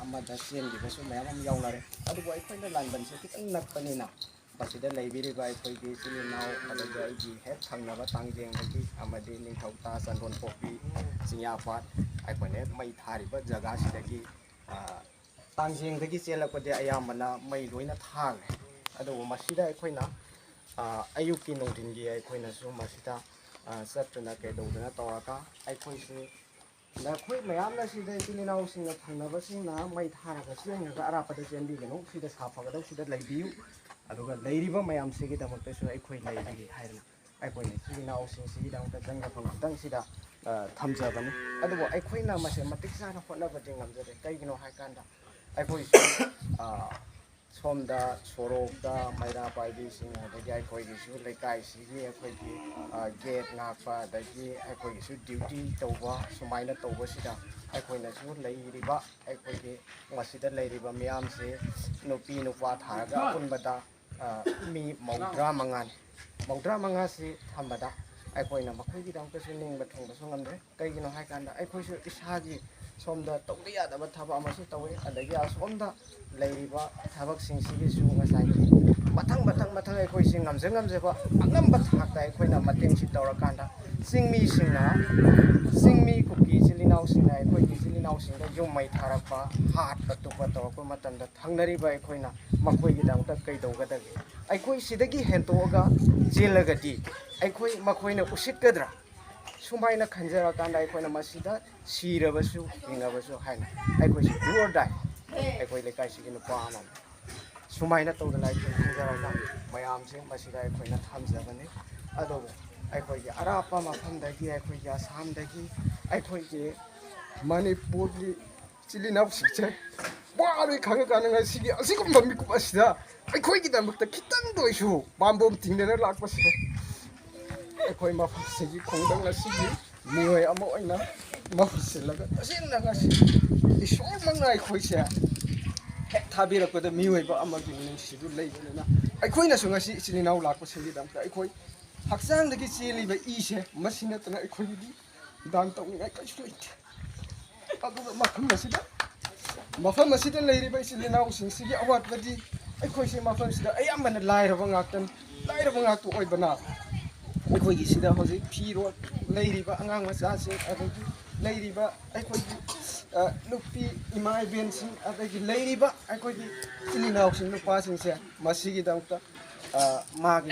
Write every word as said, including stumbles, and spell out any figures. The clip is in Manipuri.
ꯑꯃꯗ ꯆꯦꯟꯈꯤꯕꯁꯨ ꯃꯌꯥꯝ ꯑꯃ ꯌꯥꯎꯅꯔꯦ꯫ ꯑꯗꯨꯕꯨ ꯑꯩꯈꯣꯏꯅ ꯂꯥꯟꯕꯟꯁꯦ ꯈꯤꯇꯪ ꯅꯛꯄꯅꯤꯅ, ꯃꯁꯤꯗ ꯂꯩꯕꯤꯔꯤꯕ ꯑꯩꯈꯣꯏꯒꯤ ꯏꯆꯤꯜ ꯏꯅꯥꯎ, ꯑꯗꯒꯤ ꯑꯩꯒꯤ ꯍꯦꯛ ꯊꯪꯅꯕ ꯇꯥꯡꯖꯦꯡꯗꯒꯤ ꯑꯃꯗꯤ ꯅꯤꯡꯊꯧꯇꯥ ꯆꯟꯗꯣꯟꯄꯣꯛꯄꯤ ꯆꯤꯡꯌꯥꯄꯥꯠ, ꯑꯩꯈꯣꯏꯅ ꯍꯦꯛ ꯃꯩ ꯊꯥꯔꯤꯕ ꯖꯒꯥꯁꯤꯗꯒꯤ, ꯑ, ꯇꯥꯡꯖꯦꯡꯗꯒꯤ ꯆꯦꯜꯂꯛꯄꯗꯤ ꯑꯌꯥꯝꯕꯅ ꯃꯩ ꯂꯣꯏꯅ ꯊꯥꯈ꯭ꯔꯦ꯫ ꯑꯗꯨꯕꯨ ꯃꯁꯤꯗ ꯑꯩꯈꯣꯏꯅ, ꯑ, ꯑꯌꯨꯛꯀꯤ ꯅꯨꯡꯊꯤꯟꯒꯤ ꯑꯩꯈꯣꯏꯅꯁꯨ ꯃꯁꯤꯗ, ꯑ, ꯆꯠꯇꯨꯅ ꯀꯩꯗꯧꯗꯅ ꯇꯧꯔꯒ ꯑꯩꯈꯣꯏꯁꯤ ꯅꯈꯣꯏ ꯃꯌꯥꯝꯅ ꯁꯤꯗ ꯏꯆꯤꯜ ꯏꯅꯥꯎꯁꯤꯡꯅ ꯊꯪꯅꯕꯁꯤꯡꯅ ꯃꯩ ꯊꯥꯔꯒ ꯆꯦꯟꯈ꯭ꯔꯒ ꯑꯔꯥꯞꯄꯗ ꯆꯦꯟꯕꯤꯒꯅꯨ, ꯁꯤꯗ ꯁꯥꯐꯒꯗꯧ ꯁꯤꯗ ꯂꯩꯕꯤꯌꯨ꯫ ꯑꯗꯨꯒ ꯂꯩꯔꯤꯕ ꯃꯌꯥꯝꯁꯤꯒꯤꯗꯃꯛꯇꯁꯨ ꯑꯩꯈꯣꯏ ꯂꯩꯔꯤ ꯍꯥꯏꯗꯅ ꯑꯩꯈꯣꯏꯅ ꯏꯆꯤꯜ ꯏꯅꯥꯎꯁꯤꯡꯁꯤꯒꯤꯗꯃꯛꯇ ꯆꯪꯖꯐꯝ ꯈꯤꯇꯪꯁꯤꯗ, ꯑ, ꯊꯝꯖꯕꯅꯤ꯫ ꯑꯗꯨꯕꯨ ꯑꯩꯈꯣꯏꯅ ꯃꯁꯦ ꯃꯇꯤꯛ ꯆꯥꯅ ꯍꯣꯠꯅꯕꯗꯤ ꯉꯝꯖꯗꯦ꯫ ꯀꯩꯒꯤꯅꯣ ꯍꯥꯏꯀꯥꯟꯗ ꯑꯩꯈꯣꯏꯁꯨ, ꯑ, ꯁꯣꯝꯗ ꯁꯣꯔꯣꯛꯇ ꯃꯩꯔꯥ ꯄꯥꯏꯕꯤꯁꯤꯡ, ꯑꯗꯒꯤ ꯑꯩꯈꯣꯏꯒꯤꯁꯨ ꯂꯩꯀꯥꯏꯁꯤꯒꯤ ꯑꯩꯈꯣꯏꯒꯤ, ꯑ, ꯒꯦꯠ ꯉꯥꯛꯄ, ꯑꯗꯒꯤ ꯑꯩꯈꯣꯏꯒꯤꯁꯨ ꯗ꯭ꯌꯨꯇꯤ ꯇꯧꯕ, ꯁꯨꯃꯥꯏꯅ ꯇꯧꯕꯁꯤꯗ ꯑꯩꯈꯣꯏꯅꯁꯨ ꯂꯩꯔꯤꯕ ꯑꯩꯈꯣꯏꯒꯤ ꯃꯁꯤꯗ ꯂꯩꯔꯤꯕ ꯃꯤꯌꯥꯝꯁꯤ ꯅꯨꯄꯤ ꯅꯨꯄꯥ ꯊꯥꯔꯒ ꯑꯄꯨꯟꯕꯗ, ꯑ, ꯃꯤ ꯃꯧꯗ꯭ꯔꯥ ꯃꯉꯥꯅꯤ꯫ ꯃꯧꯗ꯭ꯔꯥ ꯃꯉꯥꯁꯤ ꯊꯝꯕꯗ ꯑꯩꯈꯣꯏꯅ ꯃꯈꯣꯏꯒꯤꯗꯃꯛꯇꯁꯨ ꯅꯤꯡꯕ ꯊꯨꯡꯕꯁꯨ ꯉꯝꯗ꯭ꯔꯦ꯫ ꯀꯩꯒꯤꯅꯣ ꯍꯥꯏꯀꯥꯟꯗ ꯑꯩꯈꯣꯏꯁꯨ ꯏꯁꯥꯒꯤ ꯁꯣꯝꯗ ꯇꯧꯗ ꯌꯥꯗꯕ ꯊꯕꯛ ꯑꯃꯁꯨ ꯇꯧꯋꯤ, ꯑꯗꯒꯤ ꯑꯁꯣꯝꯗ ꯂꯩꯔꯤꯕ ꯊꯕꯛꯁꯤꯡꯁꯤꯒꯤꯁꯨ ꯉꯁꯥꯏꯒꯤ ꯃꯊꯪ ꯃꯊꯪ ꯃꯊꯪ ꯑꯩꯈꯣꯏꯁꯤ ꯉꯝꯖ ꯉꯝꯖꯕ ꯑꯉꯝꯕ ꯊꯥꯛꯇ ꯑꯩꯈꯣꯏꯅ ꯃꯇꯦꯡꯁꯤ ꯇꯧꯔꯀꯥꯟꯗ ꯆꯤꯡꯃꯤꯁꯤꯡꯅ, ꯆꯤꯡꯃꯤ ꯀꯨꯀꯤ ꯏꯆꯤꯜ ꯏꯅꯥꯎꯁꯤꯡꯅ ꯑꯩꯈꯣꯏꯒꯤ ꯏꯆꯤꯜ ꯏꯅꯥꯎꯁꯤꯡꯗ ꯌꯨꯝ ꯃꯩ ꯊꯥꯔꯛꯄ, ꯍꯥꯠꯄ ꯇꯨꯞꯄ ꯇꯧꯔꯛꯄ ꯃꯇꯝꯗ ꯊꯪꯅꯔꯤꯕ ꯑꯩꯈꯣꯏꯅ ꯃꯈꯣꯏꯒꯤꯗꯃꯛꯇ ꯀꯩꯗꯧꯒꯗꯒꯦ? ꯑꯩꯈꯣꯏ ꯁꯤꯗꯒꯤ ꯍꯦꯟꯇꯣꯛꯑꯒ ꯆꯦꯜꯂꯒꯗꯤ ꯑꯩꯈꯣꯏ ꯃꯈꯣꯏꯅ ꯎꯁꯤꯠꯀꯗ꯭ꯔꯥ? ꯁꯨꯃꯥꯏꯅ ꯈꯟꯖꯔꯀꯥꯟꯗ ꯑꯩꯈꯣꯏꯅ ꯃꯁꯤꯗ ꯁꯤꯔꯕꯁꯨ ꯍꯤꯡꯉꯕꯁꯨ ꯍꯥꯏꯅ ꯑꯩꯈꯣꯏꯁꯤ do or die, ꯑꯩꯈꯣꯏ ꯂꯩꯀꯥꯏꯁꯤꯒꯤ ꯅꯨꯄꯥ ꯑꯃꯅꯤ꯫ ꯁꯨꯃꯥꯏꯅ ꯇꯧꯗꯅ ꯑꯩꯈꯣꯏ ꯈꯟꯖꯔꯒ ꯃꯌꯥꯝꯁꯦ ꯃꯁꯤꯗ ꯑꯩꯈꯣꯏꯅ ꯊꯝꯖꯕꯅꯤ꯫ ꯑꯗꯨꯕꯨ ꯑꯩꯈꯣꯏꯒꯤ ꯑꯔꯥꯞꯄ ꯃꯐꯝꯗꯒꯤ, ꯑꯩꯈꯣꯏꯒꯤ ꯑꯁꯥꯝꯗꯒꯤ, ꯑꯩꯈꯣꯏꯒꯤ ꯃꯅꯤꯄꯨꯔꯒꯤ ꯏꯆꯤꯜ ꯏꯅꯥꯎꯁꯤꯡꯁꯦ ꯋꯥꯔꯦ ꯈꯪꯉꯀꯥꯟꯗ ꯉꯁꯤꯒꯤ ꯑꯁꯤꯒꯨꯝꯕ ꯃꯤꯀꯨꯞ ꯑꯁꯤꯗ ꯑꯩꯈꯣꯏꯒꯤꯗꯃꯛꯇ ꯈꯤꯇꯪꯗ ꯑꯣꯏꯁꯨ ꯄꯥꯝꯕꯣꯝ ꯇꯤꯡꯗꯅ ꯂꯥꯛꯄꯁꯤꯗ ꯑꯩꯈꯣꯏ ꯃꯐꯝꯁꯤꯒꯤ ꯈꯨꯡꯒꯪ ꯑꯁꯤꯒꯤ ꯃꯤꯑꯣꯏ ꯑꯃ ꯑꯣꯏꯅ ꯃꯍꯨꯠ ꯁꯤꯜꯂꯒ ꯇꯁꯦꯡꯅ ꯉꯁꯤ ꯏꯁꯣꯔꯃꯛꯅ ꯑꯩꯈꯣꯏꯁꯦ ꯍꯦꯛ ꯊꯥꯕꯤꯔꯛꯄꯗ ꯃꯤꯑꯣꯏꯕ ꯑꯃꯒꯤ ꯃꯤꯅꯨꯡꯁꯤꯗꯨ ꯂꯩꯕꯅꯤꯅ ꯑꯩꯈꯣꯏꯅꯁꯨ ꯉꯁꯤ ꯏꯆꯤꯜ ꯏꯅꯥꯎ ꯂꯥꯛꯄꯁꯤꯡꯒꯤꯗꯃꯛꯇ ꯑꯩꯈꯣꯏ ꯍꯛꯆꯥꯡꯗꯒꯤ ꯆꯦꯜꯂꯤꯕ ꯏꯁꯦ ꯃꯁꯤ ꯅꯠꯇꯅ ꯑꯩꯈꯣꯏꯒꯤꯗꯤ ꯗꯥꯟ ꯇꯧꯅꯤꯡꯉꯥꯏ ꯀꯩꯁꯨ ꯂꯩꯇꯦ꯫ ꯑꯗꯨꯒ ꯃꯐꯝ ꯑꯁꯤꯗ ꯃꯐꯝ ꯑꯁꯤꯗ ꯂꯩꯔꯤꯕ ꯏꯆꯤꯜ ꯏꯅꯥꯎꯁꯤꯡꯁꯤꯒꯤ ꯑꯋꯥꯠꯄꯗꯤ ꯑꯩꯈꯣꯏꯁꯦ ꯃꯐꯝꯁꯤꯗ ꯑꯌꯥꯝꯕꯅ ꯂꯥꯏꯔꯕ ꯉꯥꯛꯇꯅꯤ꯫ ꯂꯥꯏꯔꯕ ꯉꯥꯛꯇ ꯑꯣꯏꯕꯅ ꯑꯩꯈꯣꯏꯒꯤ ꯁꯤꯗ ꯍꯧꯖꯤꯛ ꯐꯤꯔꯣꯜ ꯂꯩꯔꯤꯕ ꯑꯉꯥꯡ ꯃꯆꯥꯁꯤꯡ, ꯑꯗꯒꯤ ꯂꯩꯔꯤꯕ ꯑꯩꯈꯣꯏꯒꯤ, ꯑ, ꯅꯨꯄꯤ ꯏꯃꯥ ꯏꯕꯦꯟꯁꯤꯡ, ꯑꯗꯒꯤ ꯂꯩꯔꯤꯕ ꯑꯩꯈꯣꯏꯒꯤ ꯏꯆꯤꯜ ꯏꯅꯥꯎꯁꯤꯡ, ꯅꯨꯄꯥꯁꯤꯡꯁꯦ ꯃꯁꯤꯒꯤꯗꯃꯛꯇ, ꯑ, ꯃꯥꯒꯤ